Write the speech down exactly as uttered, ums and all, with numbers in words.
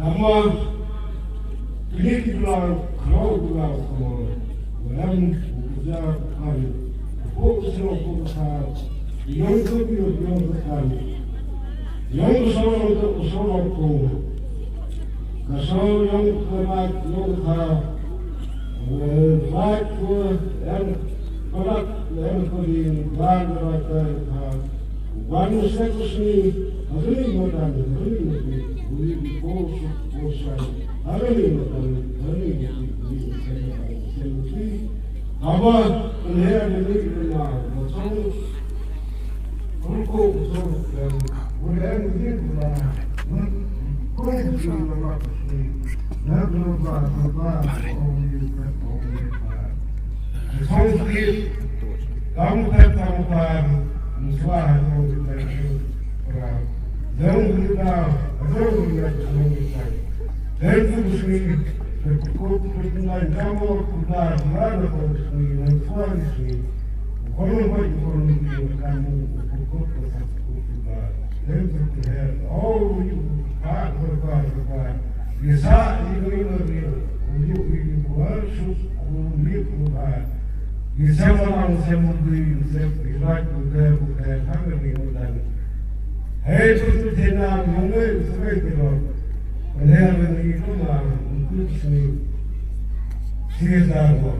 Kama kini ki bla khraw bla khraw, wa em u kja kan, ko sro ko sa, yong ko bi yong ko kan, yong ko sro ko sro ko, ka sro yong ko mat yong ka, wa ko em ko lat em ko bi ban ra ka ka. Wan sek sni, hadini matan, hadini matan, uli di ko suk ko sai, hadini matan, hadini matan, uli di sai matan, sai matan. Haba, uli hadini matan, matan, uli ko suk, uli hadini matan, uli ko suk, uli hadini matan, uli ko suk, uli hadini matan. Song pit, kam phet kam pan, muswa ha song pit kam pan. Dang kita, dang kita, dang kita. Dang tu sini, ko pit nai kam kuda, nai ko sini, nai swa sini. Kono ko kono ni kam ko ko ko ko. Dang tu her, oh, you, pa, pa, pa, pa. Gisa ïing ïing ïing, u ïoh ïoh u suk u lip u ba. Gisa malang sem u dei sem i lait u dei u dei hang ïing u dan. Hei tu tu thena nungai u sukai ti ro. Leh ïing ïing u ma u tu sni. Sia da ro.